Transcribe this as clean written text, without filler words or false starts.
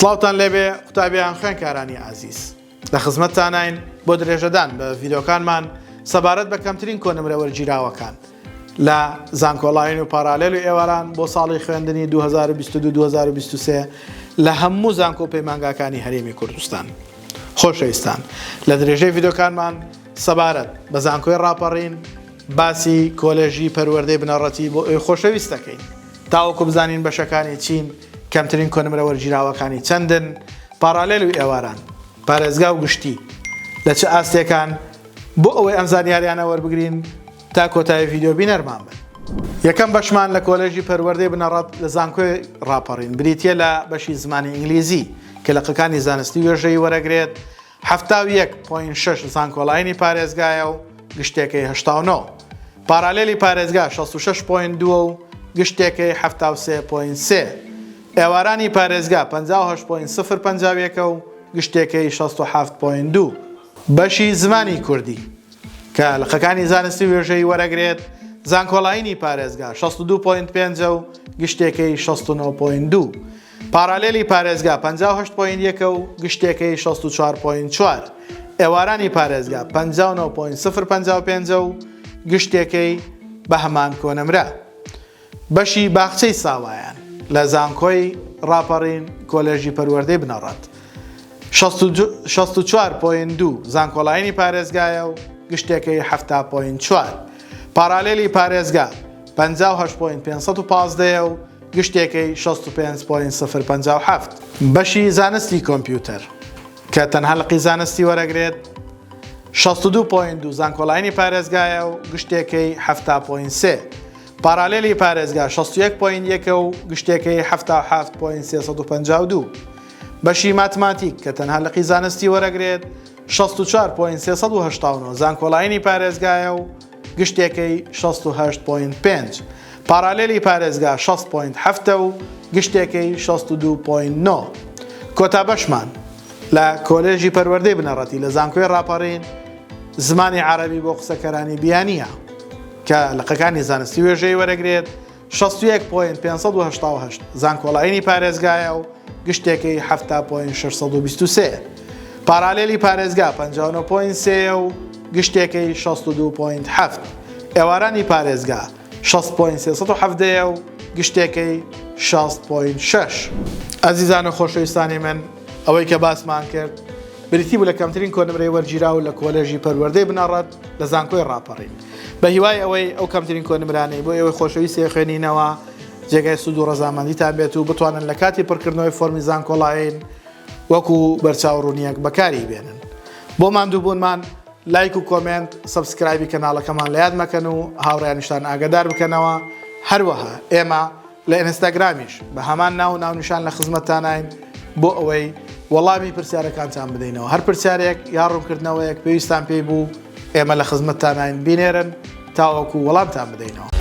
سڵاوتان لێبێ قوتابیان خوێنکارانی ئازیز لە خزمەتتانین بۆ درێژەدان بە ڤیدۆکانمان سەبارەت بە کەمترین کۆنمرە وەرگیراوەکان لە زانکۆلاین و پارالێل و ئێواران بۆ ساڵی خوێندنی 2022-2023 لە هەموو زانکۆ و پەیمانگاکانی هەرێمی کوردستان. خۆشەویستان لە درێژەی ڤیدۆکانمان سەبارەت بە زانکۆی ڕاپەڕین باسی کۆلێژی پەروەردەی بنەڕەتی بۆ ئێوەی خۆشەویست دەکەین تاوەکو بزانین بەشەکانی چین، کەمترین کۆنمرە وەرگیراوەکانی چەندن، پاڕالێل و ئێواران، پارێزگا و گشتی لە چ ئاستێکان، بۆ ئەوەی ئەم زانیاریانە وەربگرین تا کۆتایی ڤیدیۆ بینەرمان بن. یەکەم بەشمان لە کۆلێژی پەروەردەی بنەڕەت لە زانکۆی ڕاپەڕین بریتییە لە بەشی زمانی ئینگلیزی کە لقەکانی زانستی و وێژەیی وەرەگرێت، 71 point شەش زانکۆلاینی پارێزگایە و گشتێکەی 89. پارالێلی پارێزگا 66 point دووە و گشتێکەی 73 point سێ. ئێوارانی پارێزگا 58 point سفر 51 و گشتێکەی 67 point دوو. بەشی زمانی کوردی کە لقەکانی زانستی و وێژەیی وەرەگرێت، زانکۆلاینی پارێزگا 62 point پێنجە و گشتێکەی 69 point دوو. پارالێلی پارێزگا 58 point یەکە و گشتێکەی 64 point چوار. ئێوارانی پارێزگا 59 point سفر 55 و گشتێکەی بە هەمان کۆنمرە. بەشی باخچەی ساوایان لە زانکۆی ڕاپەڕین کۆلێژی پەروەردەی بنەڕەت 64 point دوو زانکۆلاینی پارێزگایە و گشتێکەی 70 point چوار. پارالێلی پارێزگا 58 point 515 و گشتێکەی 65 point 057. بەشی زانستی کۆمپیوتەر کە تەنها لقی زانستی وەرەگرێت 62 point دوو زانکۆلاینی پارێزگایە و گشتێکەی 70 point سێ. پارالێلی پارێزگا 61 point یەکە و گشتێکەی 77 point 352. بەشی ماتماتیک کە تەنها لقی زانستی وەرەگرێت 64 point 389 زانکۆلاینی پارێزگایە و گشتێکەی 68 point پێنج. پارالێلی پارێزگا 60 point هەفتە و گشتێکەی 62 point نۆ. کۆتا بەشمان لە کۆلێژی پەروەردەی بنەڕەتی لە زانکۆی ڕاپەڕین زمانی عەرەبی بۆ قسەکەرانی بیانییە کە لقەکانی زانستی وێژەیی وەرەگرێت 61 point 588 زانکۆلاینی پارێزگایە و گشتێکەی 70 point 623. پارالێلی پارێزگا 59 point سێیە و گشتێکەی 62 point هەفت. ئێوارانی پارێزگا 60 point 317 و گشتێکەی 60 point شەش. ئەزیزان و خۆشەویستانی من ئەوەی کە باسمان کرد بریتی بوو لە کەمترین کۆنمرەی وەرگیراو لە کۆلێژی پەروەردەی بنەڕەت لە زانکۆی ڕاپەڕین. بە هیوای ئەوەی ئەو کەمترین کۆنمرانەی بۆ ئێوەی خۆشەویست خوێنینەوە جێگای سوود و ڕەزامەندیتان بێت و بتوانن لە کاتی پڕکردنەوەی فۆرمی زانکۆلاین وەکو بەرچاوڕوونییەک بەکاری بێنن. بۆ ماندووبوونمان لایک و comment subscribe ی کەناڵەکەمان لە یاد مەکەن و هاوڕێیانیشتان ئاگادار بکەنەوە، هەروەها ئێمە لە ئینستاگرامیش بە هەمان ناو و ناونیشان لە خزمەتتاناین بۆ ئەوەی وەڵامی پرسیارەکانتان بدەینەوە، هەر پرسیارێک یا ڕوونکردنەوەیەک پێویستان پێی بوو ئێمە لە خزمەتتاناین بینێرن تاوەکو وەڵامتان بدەینەوە.